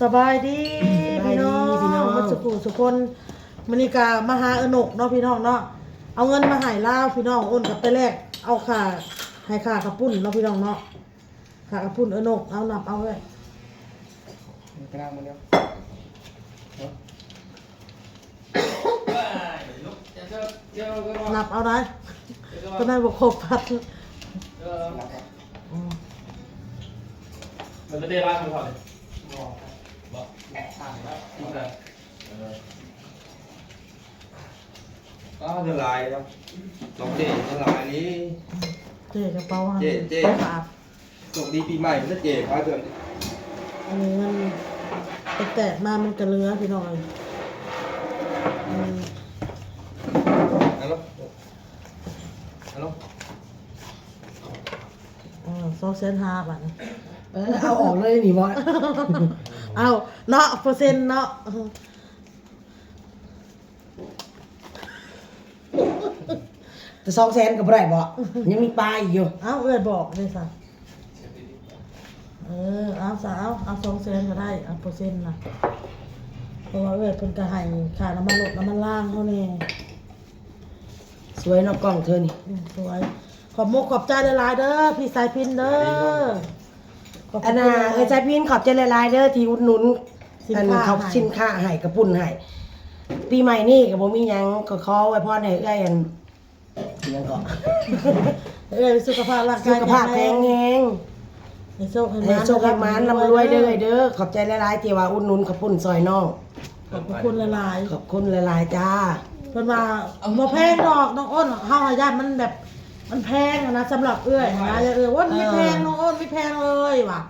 ສະບາຍດີ ສະບາຍດີ ພີ່ນ້ອງ ພີ່ນ້ອງ ໝົດສູ່ຜູ້ສູ່ຄົນ. ມື້ນີ້ກະມາຫາເອື້ອນົກເນາະ ພີ່ນ້ອງເນາະ ເອົາເງິນມາໃຫ້ລາວ ພີ່ນ້ອງ. ໂອນກັບໄປແລກເອົາຄ່າ ໃຫ້ຄ່າເຂົ້າປຸ້ນເນາະ ພີ່ນ້ອງເນາະ. ຄ່າເຂົ້າປຸ້ນເອື້ອນົກ ເອົາ ນັບເອົາເອີຍ ໄປລ້າງມືແລ້ວ. ນັບເອົາໄດ້ ຕົວນັ້ນບໍ່ຄົບພັນ. ອືມ ມັນບໍ່ໄດ້ລ້າງມືກ່ອນເລີຍ. ບໍ່ ບໍ່ ເອີ ປ້າ ເງິນຫຼາຍເນາະ ນ້ອງເຈ້ ເງິນຫຼາຍນີ້. ເຈ້ກະເປົາຫັ້ນ ເຈ້ ເຈ້ ໂຊກດີປີໃໝ່ເດີເຈ້ ພາເພື່ອນ. ອັນນີ້ມັນແຕກມາມັນກະເຫຼືອ ພີ່ນ້ອງເອີຍ. ອືມ ເອົາໂລດ ເອົາໂລດ. ເອີ ສອງແສນຫ້າ ບາດນີ້. ເອີ ເອົາອອກເລີຍນີ້ບໍ່? ເອົາເນາະ ເປີເຊັນເນາະ. ແຕ່ສອງແສນກະບໍ່ໄດ້ບໍ່? ຍັງມີປາອີກຢູ່. ເອົ້າ ເອື້ອຍບອກເດ້ຊະ. ເອີ ເອົາຊະ ເອົາ ເອົາສອງແສນກະໄດ້ ເອົາເປີເຊັນນະ. ເພາະວ່າເອື້ອຍເພິ່ນກະໃຫ້ຄ່ານ້ຳມັນລົດນ້ຳມັນລາງເຮົາແດ່. ສວຍເນາະກ້ອງເທື່ອນີ້. ອືມ ສວຍ. ຂອບມຸກຂອບໃຈຫຼາຍໆເດີ ພີ່ສາຍພິນເດີ. ຂອບຄຸນ. ອັນນ່າ ເອື້ອຍສາຍພິນ ຂອບໃຈຫຼາຍໆເດີ ທີ່ອຸດໜູນສິນຄ້າ ອັນ ເຂົ້າ ໃຫ້ ສິນຄ້າໃຫ້ ເຂົ້າປຸ້ນໃຫ້. ປີໃໝ່ນີ້ກະບໍ່ມີຫຍັງ ກະຂໍອວຍພອນໃຫ້ເອື້ອຍ ອັນ ຫຍັງເກາະ ເອື້ອຍສຸຂະພາບຮ່າງກາຍ ສຸຂະພາບແຂງແຮງ ແຂງແຮງ ໃຫ້ໂຊກໃຫ້ໝານ ໃຫ້ໂຊກໃຫ້ໝານ ຮ່ຳລວຍເດີເອື້ອຍເດີ. ຂອບໃຈຫຼາຍໆ ທີ່ວ່າອຸດໜູນເຂົ້າປຸ້ນຊ່ອຍນ້ອງ. ຂອບພະຄຸນຫຼາຍໆ ຂອບຄຸນຫຼາຍໆຈ້າ. ເພິ່ນວ່າບໍ່ແພງດອກນ້ອງໂອນ ເຮົາຫາຢ້ານມັນແບບ ມັນແພງຫັ້ນນະ ສຳລັບເອື້ອຍຫັ້ນນະ. ເອື້ອຍ ໂອນ ບໍ່ແພງ ນ້ອງໂອນ ບໍ່ແພງເລີຍວ່າ.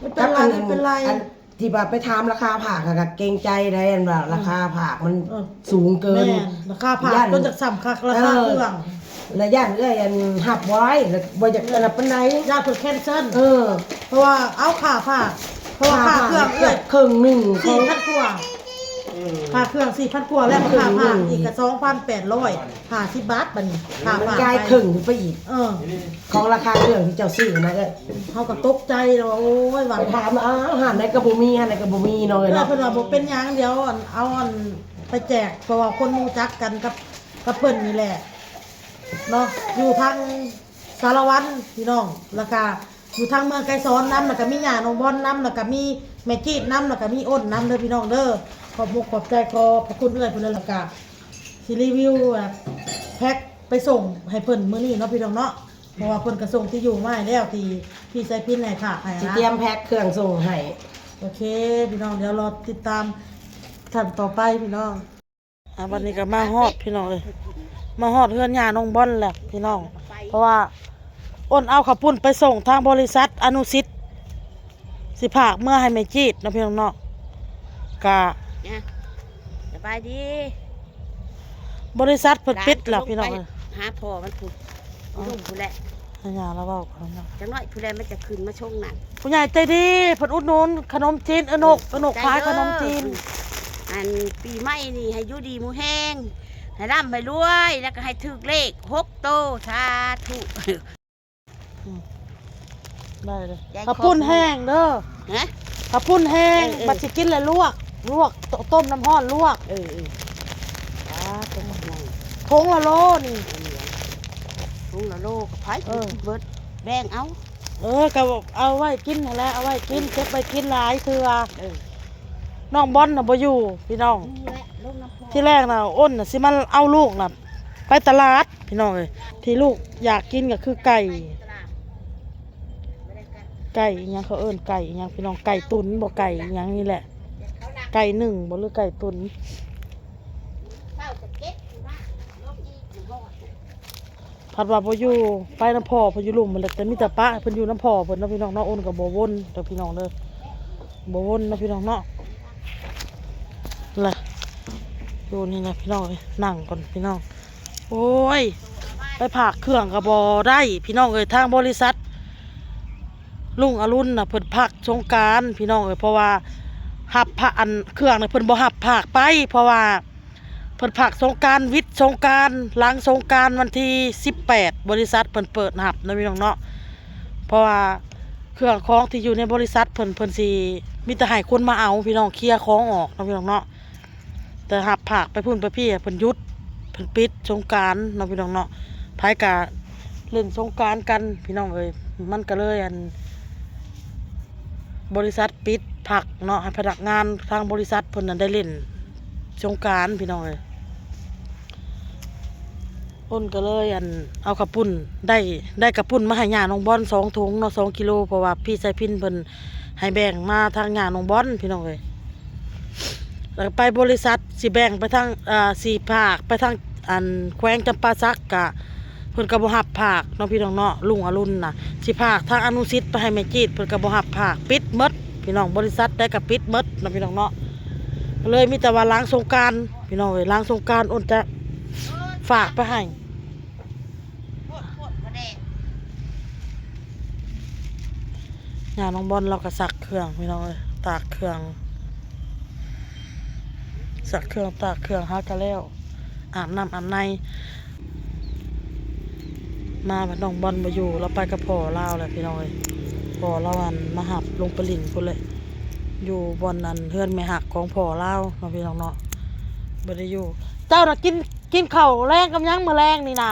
ບໍ່ເປັນໄລ ບໍ່ເປັນໄລ. ອັນ ທີ່ວ່າໄປຖາມລາຄາຜ້າກະເກງໃຈໄດ໋ ອັນວ່າ ອືມ ລາຄາຜ້າມັນ ເອີ ສູງເກີນ. ແມ່ນ ລາຄາຜ້າ ຢ້ານ ຈົນຈະສ່ຳຄັກລາຄາ ເອີ ເຄື່ອງ ລະຢ້ານເອື້ອຍ ອັນ ຮັບບໍ່ໄດ້ ລະບໍ່ຢາກອັນນັ້ນປານໃດ ຢ້ານເພິ່ນແຄນເຊິນ. ເອີ ເພາະວ່າເອົາຄ່າຜ້າ ເພາະວ່າຄ່າເຄື່ອງເອື້ອຍ ເກືອບເຄິ່ງໜຶ່ງ ສີ່ພັນກວ່າ. ເອີ ຄ່າເຄື່ອງສີ່ພັນກວ່າ ແລ້ວຄ່າຜ້າອີກກະສອງພັນແປດຮ້ອຍຫ້າສິບບາດ. ບາດນີ້ຄ່າຜ້າ ມັນຈ່າຍເຄິ່ງຂຶ້ນໄປອີກ. ເອີ ຂອງລາຄາເຄື່ອງທີ່ເຈົ້າຊື້ນະເອີຍ. ເຮົາກະຕົກໃຈແລ້ວວ່າ ໂອ້ຍ ວ່າ ໄປຖາມ ອ້າວ ຮ້ານໃດກະບໍ່ມີ ຮ້ານໃດກະບໍ່ມີເນາະເອີຍເນາະ. ເພິ່ນວ່າບໍ່ເປັນຫຍັງ ດຽວ ອັນ ເອົາ ອັນ ໄປແຈກ ເພາະວ່າຄົນຮູ້ຈັກກັນກັບ ກັບເພິ່ນນີ້ແຫຼະເນາະ ຢູ່ທາງສາລະວັນ ພີ່ນ້ອງ. ລະກະຢູ່ທາງເມືອງໄກສອນນຳ ລະກະມີຍ່ານ້ອງບອນນຳ ລະກະມີແມ່ຈີດນຳ ລະກະມີໂອນນຳເດີ ພີ່ນ້ອງເດີ. ຂອບມຸກຂອບໃຈ ຂອບພະຄຸນເອື້ອຍເພິ່ນ ລະກະຊິຣີວິວແບບແພັກໄປສົ່ງໃຫ້ເພິ່ນມື້ນີ້ເນາະ ພີ່ນ້ອງເນາະ. ເພາະວ່າເພິ່ນກະສົ່ງທີ່ຢູ່ມາໃຫ້ແລ້ວ ທີ່ ທີ່ໃສ່ພິນໃຫ້ຝາກໃຫ້ ຊິຕຽມແພັກເຄື່ອງສົ່ງໃຫ້. ໂອເຄ ພີ່ນ້ອງ ດຽວລໍຕິດຕາມຂັ້ນຕໍ່ໄປ ພີ່ນ້ອງ. ອ່າ ບາດນີ້ກະມາຮອດ ພີ່ນ້ອງເອີຍ ມາຮອດເຮືອນຍ່ານ້ອງບອນແລ້ວ ພີ່ນ້ອງ. ເພາະວ່າໂອນເອົາເຂົ້າປຸ້ນໄປສົ່ງທາງບໍລິສັດອະນຸສິດ ຊິຝາກເມືອໃຫ້ແມ່ຈີດເນາະ ພີ່ນ້ອງເນາະ. ກະ ສະບາຍດີ. ບໍລິສັດເພິ່ນປິດແລ້ວ ພີ່ນ້ອງເອີຍ. ຫາພໍ່ມັນພຸ້ນ ຢູ່ລຸ່ມພຸ້ນແຫຼະ ໃຫ້ຍ່າລາວເວົ້າກ່ອນເນາະ. ຈັກໜ້ອຍພຸ້ນແຫຼະ ມັນຈະຂຶ້ນມາຊົງນັ້ນ. ຜູ້ໃຫຍ່ໃຈດີເພິ່ນອຸດໜູນຂະໜົມຈີນ ເອື້ອນົກ ເອື້ອນົກຂາຍຂະໜົມຈີນ. ອັນ ປີໃໝ່ນີ້ໃຫ້ຢູ່ດີມີແຮງ ໃຫ້ລ່ຳໃຫ້ລວຍ ແລ້ວກະໃຫ້ຖືກເລກຫົກໂຕ ສາທຸ. ອືມ ໄດ້ເລີຍ. ເຂົ້າປຸ້ນແຫ້ງເດີ. ຮະ? ເຂົ້າປຸ້ນແຫ້ງ. ເອີ ເອີ ບັດຊິກິນແລ້ວລວກ ລວກ ຕົ້ມນ້ຳຮ້ອນລວກ. ເອີ ເອີ ປາດ ຖົງລະໂລນີ້ ຖົງລະໂລ ໃຜ ເອີ ກິນເບິດ ແບ່ງເອົາ. ເອີ ກະເອົາໄວ້ກິນຫັ້ນແຫຼະ ເອົາໄວ້ກິນ ເກັບໄວ້ກິນຫຼາຍເທື່ອ. ເອີ ນ້ອງບອນນະບໍ່ຢູ່ ພີ່ນ້ອງ. ທີແລກນະ ໂອນນະຊິມາເອົາລູກນະໄປຕະຫຼາດ ພີ່ນ້ອງເອີຍ. ທີ່ລູກຢາກກິນກະຄືໄກ່ ໄກ່ອີ່ຫຍັງ ເຂົາເອີ້ນໄກ່ອີ່ຫຍັງ ພີ່ນ້ອງ ໄກ່ຕຸນບໍ່ ໄກ່ອີ່ຫຍັງນີ້ແຫຼະ ໄກ່ໜຶ້ງບໍ່ ຫຼືໄກ່ຕຸນ. ພັດວ່າບໍ່ຢູ່ ໄປນຳພໍ່ເພິ່ນຢູ່ລຸ່ມພຸ້ນແຫຼະ ແຕ່ມີແຕ່ປະໃຫ້ເພິ່ນຢູ່ນຳພໍ່ເພິ່ນເນາະ ພີ່ນ້ອງເນາະ. ໂອນກະບໍ່ວົນເດີ ພີ່ນ້ອງເດີ ບໍ່ວົນເນາະ ພີ່ນ້ອງເນາະ. ລະ ຢູ່ນີ້ແຫຼະ ພີ່ນ້ອງເອີຍ ນັ່ງກ່ອນ ພີ່ນ້ອງ. ໂອ້ຍ ໄປຝາກເຄື່ອງກະບໍ່ໄດ້ ພີ່ນ້ອງເອີຍ. ທາງບໍລິສັດລຸງອະລຸນນະ ເພິ່ນພັກສົງການ ພີ່ນ້ອງເອີຍ ເພາະວ່າຮັບພະ ອັນ ເຄື່ອງນະ ເພິ່ນບໍ່ຮັບຝາກໄປ ເພາະວ່າ ເພິ່ນພັກສົງການ ວິດສົງການ ຫຼັງສົງການວັນທີສິບແປດ ບໍລິສັດເພິ່ນເປີດຮັບເນາະ ພີ່ນ້ອງເນາະ. ເພາະວ່າເຄື່ອງຂອງທີ່ຢູ່ໃນບໍລິສັດເພິ່ນ ເພິ່ນຊິ ມີແຕ່ໃຫ້ຄົນມາເອົາພີ່ນ້ອງ ເຄຍຂອງອອກເນາະພີ່ນ້ອງເນາະ. ແຕ່ຮັບພາກໄປພຸ້ນໄປພີ້ ເພິ່ນຢຸດ ເພິ່ນປິດສົງການເນາະພີ່ນ້ອງເນາະ. ໃຜກະຫຼິ້ນສົງການກັນພີ່ນ້ອງເອີຍ ມັນກະເລີຍ ອັນ ບໍລິສັດປິດພັກເນາະ ໃຫ້ພະນັກງານທາງບໍລິສັດເພິ່ນນັ້ນໄດ້ຫຼິ້ນສົງການພີ່ນ້ອງເອີຍ. ອ້ນກະເລີຍ ອັນ ເອົາເຂົ້າປຸ້ນ ໄດ້ ໄດ້ເຂົ້າປຸ້ນມາໃຫ້ຍ່ານ້ອງບອນສອງຖົງເນາະ ສອງກິໂລ ເພາະວ່າພີ່ສາຍພິນເພິ່ນໃຫ້ແບ່ງມາທາງຍ່ານ້ອງບອນພີ່ນ້ອງເອີຍ. ແລ້ວກະໄປບໍລິສັດ ຊິແບ່ງໄປທາງ ເອີ ຊິພາກໄປທາງ ອັນ ແຂວງຈຳປາສັກ ກະເພິ່ນກະບໍ່ຮັບພາກເນາະພີ່ນ້ອງເນາະ. ລຸງອະລຸນນະ ຊິພາກທາງອະນຸສິດໄປໃຫ້ແມ່ຈີດ ເພິ່ນກະບໍ່ຮັບພາກ ປິດໝົດພີ່ນ້ອງ ບໍລິສັດໃດກະປິດໝົດເນາະພີ່ນ້ອງເນາະ. ກະເລີຍມີແຕ່ວ່າຫຼັງສົງການພີ່ນ້ອງເອີຍ ຫຼັງສົງການອ້ນຈະ ເອີ ຝາກໄປໃຫ້ ໂພດ ໂພດ ບໍ່ແດງ. ຍ່ານ້ອງບອນລາວກະຊັກເຄື່ອງພີ່ນ້ອງເອີຍ ຕາກເຄື່ອງ ຊັກເຄື່ອງ ຕາກເຄື່ອງ ຫາກະແລ້ວ ອາບນ້ຳອາບໃນ. ມາບັດນ້ອງບອນບໍ່ຢູ່ ລາວໄປກັບພໍ່ລາວແຫຼະພີ່ນ້ອງເອີຍ. ພໍ່ລາວ ອັນ ມາຮັບລົງໄປຫຼິ້ນພຸ້ນແຫຼະ ຢູ່ບ່ອນ ອັນ ເຮືອນແມ່ຮັກຂອງພໍ່ລາວເນາະພີ່ນ້ອງເນາະ ບໍ່ໄດ້ຢູ່. ເຈົ້ານະກິນ ກິນເຂົ້າແລງກັບຫຍັງມື້ແລງນີ້ນະ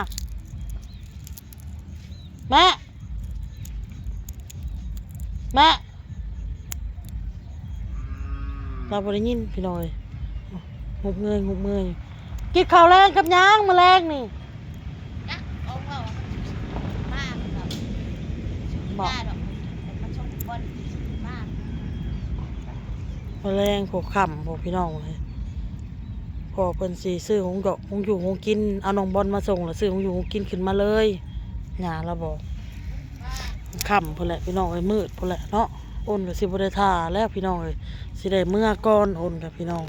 ແມ່ ແມ່? ລາວບໍ່ໄດ້ຍິນພີ່ນ້ອງເອີຍ ຫຸບເງີຍຫຸບເງີຍ. ກິນເຂົ້າແລງກັບຫຍັງມື້ແລງນີ້? ຈັກ ເອົາເວົ້າ ມັນຊິມາ ບໍ່ ຊິມາດອກ ມັນສົ່ງກ່ອນຊິມາ. ມື້ແລງພຸ້ນ ຄ່ຳພຸ້ນພີ່ນ້ອງເອີຍ ພໍ່ເພິ່ນຊິຊື້ຫຸງຢອກ ຫຸງຢູ່ຫຸງກິນ ເອົານ້ອງບອນມາສົ່ງ ແລ້ວຊື້ຫຸງຢູ່ຫຸງກິນຂຶ້ນມາເລີຍ ຍ່າລາວບອກ. ຄ່ຳພຸ້ນແຫຼະພີ່ນ້ອງເອີຍ ມືດພຸ້ນແຫຼະເນາະ. ອ້ນກະຊິບໍ່ໄດ້ຖ້າແລ້ວພີ່ນ້ອງເອີຍ ຊິໄດ້ເມືອກ່ອນ ອ້ນກະພີ່ນ້ອງ.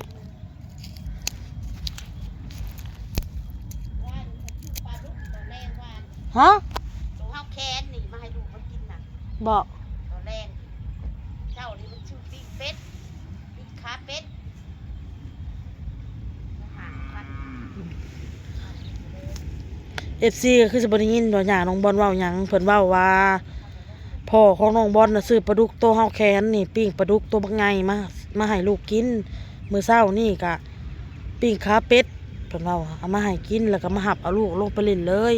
ຮະ? ໂຕເຮົາແຄນນີ້ມາໃຫ້ລູກມັນກິນນະ ບໍ່? ຕອນແລງ ເຊົ້ານີ້ມັນຊື້ປີ້ງເປັດ ປີ້ງຂາເປັດ ເອັຟຊີ ກະຄືຊິບໍ່ໄດ້ຍິນວ່າຍ່ານ້ອງບອນເວົ້າຫຍັງ ເພິ່ນເວົ້າວ່າ ພໍ່ຂອງນ້ອງບອນນະຊື້ປາດຸກໂຕເຮົາແຄນນີ້ ປີ້ງປາດຸກໂຕບັກໃຫຍ່ມາ ມາໃຫ້ລູກກິນ. ມື້ເຊົ້ານີ້ກະປີ້ງຂາເປັດ ເພິ່ນເວົ້າ ເອົາມາໃຫ້ກິນ ແລ້ວກະມາຮັບເອົາລູກລົງໄປຫຼິ້ນເລີຍ.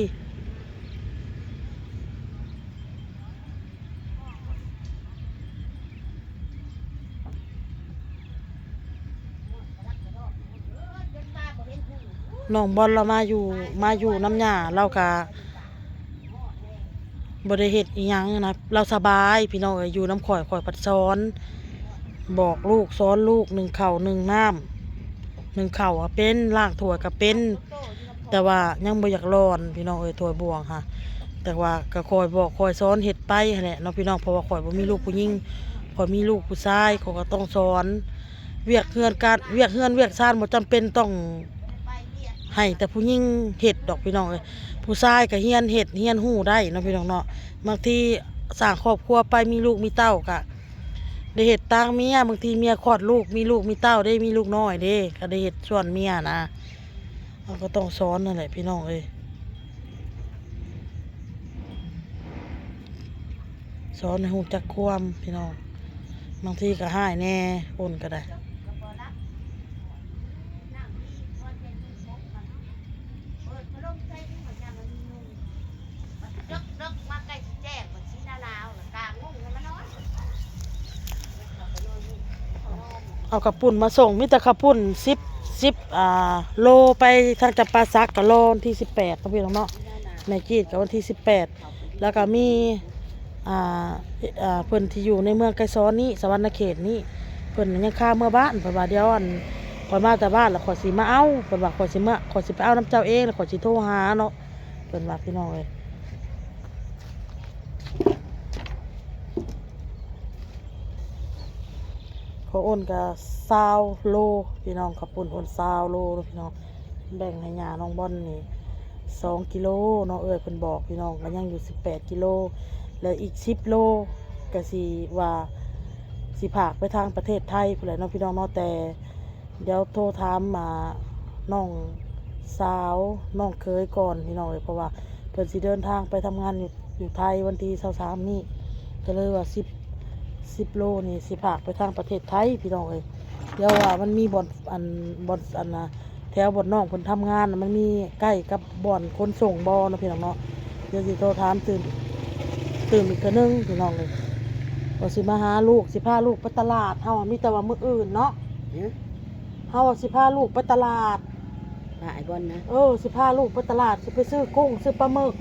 ນ້ອງບອນລາວມາຢູ່ ມາຢູ່ນຳຍ່າ ລາວກະບໍ່ໄດ້ເຮັດອີ່ຫຍັງນະ ລາວສະບາຍພີ່ນ້ອງເອີຍ ຢູ່ນຳຂ້ອຍ ຂ້ອຍພັດສອນ ບອກລູກ ສອນລູກ ໜຶ້ງເຂົ້າ ໜຶ້ງນ້ຳ ໜຶ້ງເຂົ້າກະເປັນ ລ້າງຖ້ວຍກະເປັນ ແຕ່ວ່າຍັງບໍ່ຢາກລອນພີ່ນ້ອງເອີຍ ຖ້ວຍບ່ວງຫະ. ແຕ່ວ່າກະຄ່ອຍບອກຄ່ອຍສອນເຮັດໄປຫັ້ນແຫຼະເນາະພີ່ນ້ອງ ເພາະວ່າຂ້ອຍບໍ່ມີລູກຜູ້ຍິງ ຂ້ອຍມີລູກຜູ້ຊາຍ ຂ້ອຍກະຕ້ອງສອນ. ວຽກເຮືອນການ ວຽກເຮືອນວຽກຊານບໍ່ຈຳເປັນຕ້ອງໃຫ້ແຕ່ຜູ້ຍິງເຮັດດອກພີ່ນ້ອງເອີຍ ຜູ້ຊາຍກະຮຽນເຮັດຮຽນຮູ້ໄດ້ເນາະພີ່ນ້ອງເນາະ. ບາງທີສ້າງຄອບຄົວໄປ ມີລູກມີເຕົ້າກະໄດ້ເຮັດຕາງເມຍ ບາງທີເມຍຄອດລູກ ມີລູກມີເຕົ້າເດ້ ມີລູກນ້ອຍເດ້ ກະໄດ້ເຮັດສ່ວນເມຍນະ. ເຮົາກະຕ້ອງສອນຫັ້ນແຫຼະພີ່ນ້ອງເອີຍ ສອນໃຫ້ຮູ້ຈັກຄວາມພີ່ນ້ອງ ບາງທີກະຮ້າຍແດ່ ໂອນກະໄດ້. ເອົາເຂົ້າປຸ້ນມາສົ່ງ ມີແຕ່ເຂົ້າປຸ້ນສິບ ສິບ ອ່າ ໂລ ໄປທາງຈຳປາສັກ ກະລໍວັນທີສິບແປດເນາະພີ່ນ້ອງເນາະ ແມ່ຈີດກະວັນທີສິບແປດ ແລ້ວກະມີ ອ່າ ເອີ່ ເພິ່ນທີ່ຢູ່ໃນເມືອງໄກສອນນີ້ ສະຫວັນນະເຂດນີ້ ເພິ່ນຍັງຄາເມືອບ້ານ ເພິ່ນວ່າດຽວ ອັນ ຂ້ອຍມາແຕ່ບ້ານແລ້ວຂ້ອຍຊິມາເອົາ ເພິ່ນວ່າຂ້ອຍຊິມາ ຂ້ອຍຊິໄປເອົານຳເຈົ້າເອງ ແລ້ວຂ້ອຍຊິໂທຫາເນາະ ເພິ່ນວ່າພີ່ນ້ອງເອີຍ. ເຂົ້າປຸ້ນກະຊາວໂລພີ່ນ້ອງ ເຂົ້າປຸ້ນໂອນຊາວໂລເນາະພີ່ນ້ອງ ແບ່ງໃຫ້ຍ່ານ້ອງບອນນີ້ສອງກິໂລເນາະ ເອື້ອຍເພິ່ນບອກພີ່ນ້ອງ ກະຍັງຢູ່ສິບແປດກິໂລ ແລະອີກສິບໂລກະຊິວ່າຊິພາກໄປທາງປະເທດໄທພຸ້ນແຫຼະເນາະພີ່ນ້ອງເນາະ ແຕ່ ດຽວໂທຖາມ ອ່າ ນ້ອງສາວ ນ້ອງເຂີຍກ່ອນພີ່ນ້ອງເອີຍ ເພາະວ່າເພິ່ນຊິເດີນທາງໄປທຳງານຢູ່ ຢູ່ໄທວັນທີຊາວສາມນີ້ ກະເລີຍວ່າຊິ ສິບໂລນີ້ຊິພາກໄປທາງປະເທດໄທພີ່ນ້ອງເອີຍ. ດຽວວ່າມັນມີບ່ອນ ອັນ ບ່ອນ ອັນນະ ແຖວບ່ອນນ້ອງເພິ່ນທຳງານນະ ມັນມີໃກ້ກັບບ່ອນຂົນສົ່ງບໍ່ເນາະພີ່ນ້ອງເນາະ. ດຽວຊິໂທຖາມຕື່ມ ຕື່ມອີກເທື່ອໜຶ່ງພີ່ນ້ອງເອີຍ ວ່າຊິມາຫາລູກ ຊິພາລູກໄປຕະຫຼາດ. ເຮົາມີແຕ່ວ່າມື້ອື່ນເນາະ ເອີ ເຮົາຊິພາລູກໄປຕະຫຼາດ ພາໄອ້ບອນນະ ເອີ ຊິພາລູກໄປຕະຫຼາດ ຊິໄປຊື້ກຸ້ງຊື້ປາໝຶກ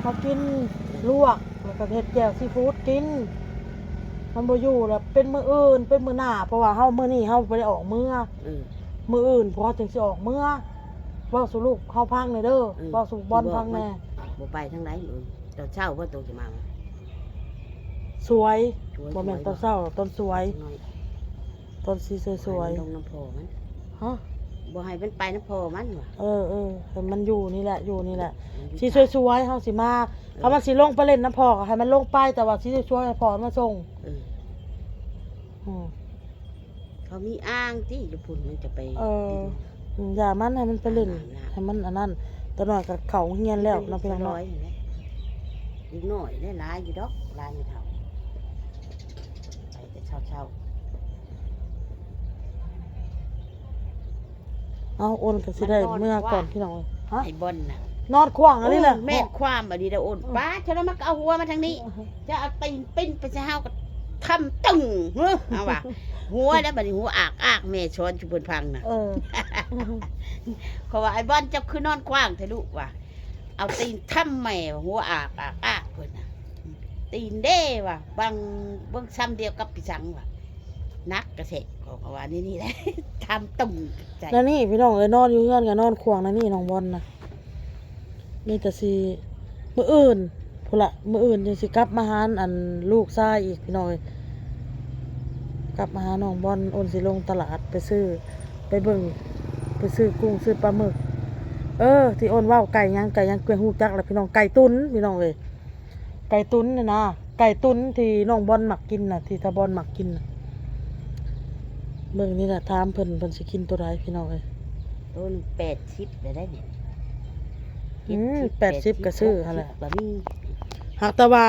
ມາກິນລວກ ແລ້ວກໍເຮັດແຈ່ວຊີຟູດກິນ. ມັນບໍ່ຢູ່ແລ້ວ ເປັນມື້ອື່ນ ເປັນມື້ໜ້າ ເພາະວ່າເຮົາ ມື້ນີ້ເຮົາບໍ່ໄດ້ອອກເມືອ ເອີ ມື້ອື່ນພວກເຮົາຈຶ່ງຊິອອກເມືອ. ເວົ້າສູ່ລູກເຮົາຟັງແດ່ເດີ ເອີ ເວົ້າສູ່ບອນຟັງແດ່ ບໍ່ໄປທາງໃດມື້ອື່ນ. ຕອນເຊົ້າບໍ່ໂຕຈະມາ ສວຍ ສວຍ ບໍ່ແມ່ນຕອນເຊົ້າ ຕອນສວຍ ຕອນຊິສວຍໆ ໃຫ້ມັນລົງນຳພໍ່ມັນ ຮະ ບໍ່ໃຫ້ມັນໄປນຳພໍ່ມັນວ່າ ເອີໆ ໃຫ້ມັນຢູ່ນີ້ແຫຼະ ຢູ່ນີ້ແຫຼະ ຢູ່ ຊິສວຍໆ ເຮົາຊິມາ ເອີ ຄັນວ່າຊິລົງໄປຫຼິ້ນນຳພໍ່ກໍໃຫ້ມັນລົງໄປ ແຕ່ວ່າຊິສວຍໆ ໃຫ້ພໍ່ມາສົ່ງ ເອີ ອືມ ເຂົາມີອ່າງຕິ ຢູ່ພຸ້ນມັນຈະໄປ ເອີ ຫຼິ້ນ ອືມ ຢ່າມັນ ໃຫ້ມັນໄປຫຼິ້ນ ອ່າງນ້ຳ ໃຫ້ມັນອັນນັ້ນ ຕາໜ້ອຍກໍເຂົ້າໂຮງຮຽນແລ້ວເນາະ ພີ່ນ້ອງເນາະ ເດັກນ້ອຍແຫຼະ ຫຼາຍຢູ່ດອກ ຫຼາຍແມ່ເຖົ້າ ໄປແຕ່ເຊົ້າໆ. ເອົາ ໂອນກໍຊິໄດ້ເມືອກ່ອນພີ່ນ້ອງເອີຍ ຮະ ໄອ້ບອນນະ ນອນຂວ້າງອັນນີ້ແຫຼະ ໂອ້ ແມ່ນຄວາມອັນນີ້ລະໂອນ ເອີ ປ້າ ເທົ່ານັ້ນມັນກໍເອົາຫົວມາທາງນີ້ ເອີ ຈະເອົາຕີນປີ້ນໄປໃສ່ເຮົາກໍທຳຕຶ້ງ ເອີ ເອົາວ່າ ຫົວແລ້ວບັດນີ້ ຫົວອາກໆ ແມ່ສອນສູ່ເພິ່ນຟັງນະ ເອີ ເຂົາວ່າ ໄອ້ບອນ ເຈົ້າຄືນອນຂວ້າງແທ້ລູກວ່າ ເອົາຕີນທຳແມ່ ຫົວອາກອາກອາກເພິ່ນນະ ຕີນເດ້ວ່າ ບັງເບິ່ງຊຳດຽວກັບປີສັງວ່າ ໜັກກະແທກ ເຂົາກໍວ່ານີ້ນີ້ແຫຼະ ທຳຕຶ້ງໃຈ ນັ້ນນີ້ພີ່ນ້ອງເອີຍ ນອນຢູ່ເຮືອນກໍນອນຂວ້າງນັ້ນນີ້ ນ້ອງບອນນະ ມີແຕ່ຊິ ມື້ອື່ນພຸ້ນລະ ມື້ອື່ນຈັ່ງຊິກັບມາຫາ ອັນ ລູກຊາຍອີກພີ່ນ້ອງເອີຍ ກັບມາຫານ້ອງບອນ ໂອນຊິລົງຕະຫຼາດໄປຊື້ ໄປເບິ່ງ ໄປຊື້ກຸ້ງຊື້ປາໝຶກ ເອີ ທີ່ໂອນເວົ້າ ໄກ່ຫຍັງ ໄກ່ຫຍັງ ເກືອງຮູ້ຈັກລະພີ່ນ້ອງ ໄກ່ຕຸນພີ່ນ້ອງເອີຍ ໄກ່ຕຸນນີ້ນະ ໄກ່ຕຸນທີ່ນ້ອງບອນມັກກິນນະ ທີ່ຕາບອນມັກກິນນະ ເບິ່ງນີ້ລະ ຖາມເພິ່ນ ເພິ່ນຊິກິນໂຕໃດພີ່ນ້ອງເອີຍ ໂຕໜຶ່ງແປດສິບໄດ້ນີ້ ອືມ ເຈັດສິບ ແປດສິບ ແປດສິບ ກໍຊື້ຫັ້ນແຫຼະ ຫົກສິບກໍມີ ຫາກແຕ່ວ່າ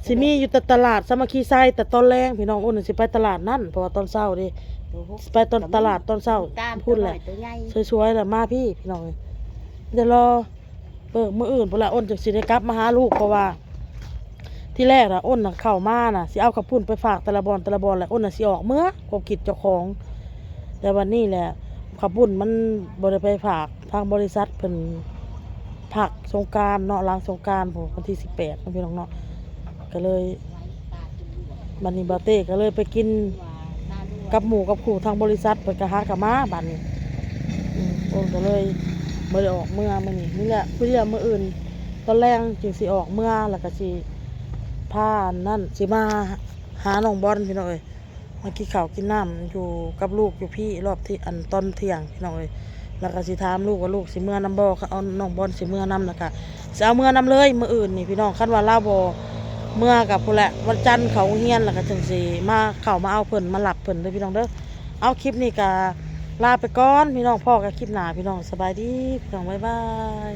ຊິມີຢູ່ແຕ່ຕະຫຼາດສາມັກຄີໄຊ ແຕ່ຕອນແລງພີ່ນ້ອງ ໂອນຊິໄປຕະຫຼາດນັ້ນ ເພາະວ່າຕອນເຊົ້າເດ້ ໂຕຫົກ ຊິໄປຕອນຕະຫຼາດຕອນເຊົ້າ ຕາມ ພຸ້ນແຫຼະ ໂຕນ້ອຍໂຕໃຫຍ່ ສວຍໆ ລະມາພີ່ ພີ່ນ້ອງເອີຍ ດຽວລໍເບິ່ງມື້ອື່ນພຸ້ນລະ ໂອນຈຶ່ງຊິໄດ້ກັບມາຫາລູກ ເພາະວ່າທີແລກນະ ໂອນນະເຂົ້າມານະ ຊິເອົາເຂົ້າປຸ້ນໄປຝາກແຕ່ລະບ່ອນ ແຕ່ລະບ່ອນ ແລະ ໂອນນະຊິອອກເມືອ ຄວາມຄິດເຈົ້າຂອງ ແຕ່ບັດນີ້ແຫຼະ ເຂົ້າປຸ້ນມັນບໍ່ໄດ້ໄປຝາກ ທາງບໍລິສັດເພິ່ນພັກສົງການເນາະ ຫຼັງສົງການພຸ້ນ ວັນທີສິບແປດເນາະ ພີ່ນ້ອງເນາະ ກໍເລີຍ ບັດນີ້ບ່າວເຕ້ກໍເລີຍໄປກິນກັບໝູ່ກັບຄູ່ ທາງບໍລິສັດເພິ່ນກໍຫາກໍມາບັດນີ້ ອືມ ໂອນກໍເລີຍບໍ່ໄດ້ອອກເມືອມື້ນີ້ ນີ້ແຫຼະ ຜູ້ດຽວ ມື້ອື່ນຕອນແລງຈຶ່ງຊິອອກເມືອ ແລ້ວກໍຊິພາອັນນັ້ນ ຊິມາຫານ້ອງບອນ ພີ່ນ້ອງເອີຍ. ມາກິນເຂົ້າກິນນ້ຳຢູ່ກັບລູກຢູ່ພີ້ ລອບທີ່ ອັນ ຕອນທ່ຽງພີ່ນ້ອງເອີຍ ແລ້ວກໍຊິຖາມລູກວ່າລູກຊິເມືອນຳບໍ່ ຄັນເອົານ້ອງບອນຊິເມືອນຳ ແລ້ວກໍຊິເອົາເມືອນຳເລີຍມື້ອື່ນນີ້ພີ່ນ້ອງ ຄັນວ່າລາວບໍ່ເມືອກໍພຸ້ນແຫຼະ ວັນຈັນເຂົ້າໂຮງຮຽນ ແລ້ວກໍຈຶ່ງຊິມາ ເຂົ້າມາເອົາເພິ່ນ ມາຮັບເພິ່ນເດີພີ່ນ້ອງເດີ. ເອົາ ຄລິບນີ້ກໍລາໄປກ່ອນພີ່ນ້ອງ ພໍ້ກັນຄລິບໜ້າພີ່ນ້ອງ ສະບາຍດີພີ່ນ້ອງ ບາຍບາຍ.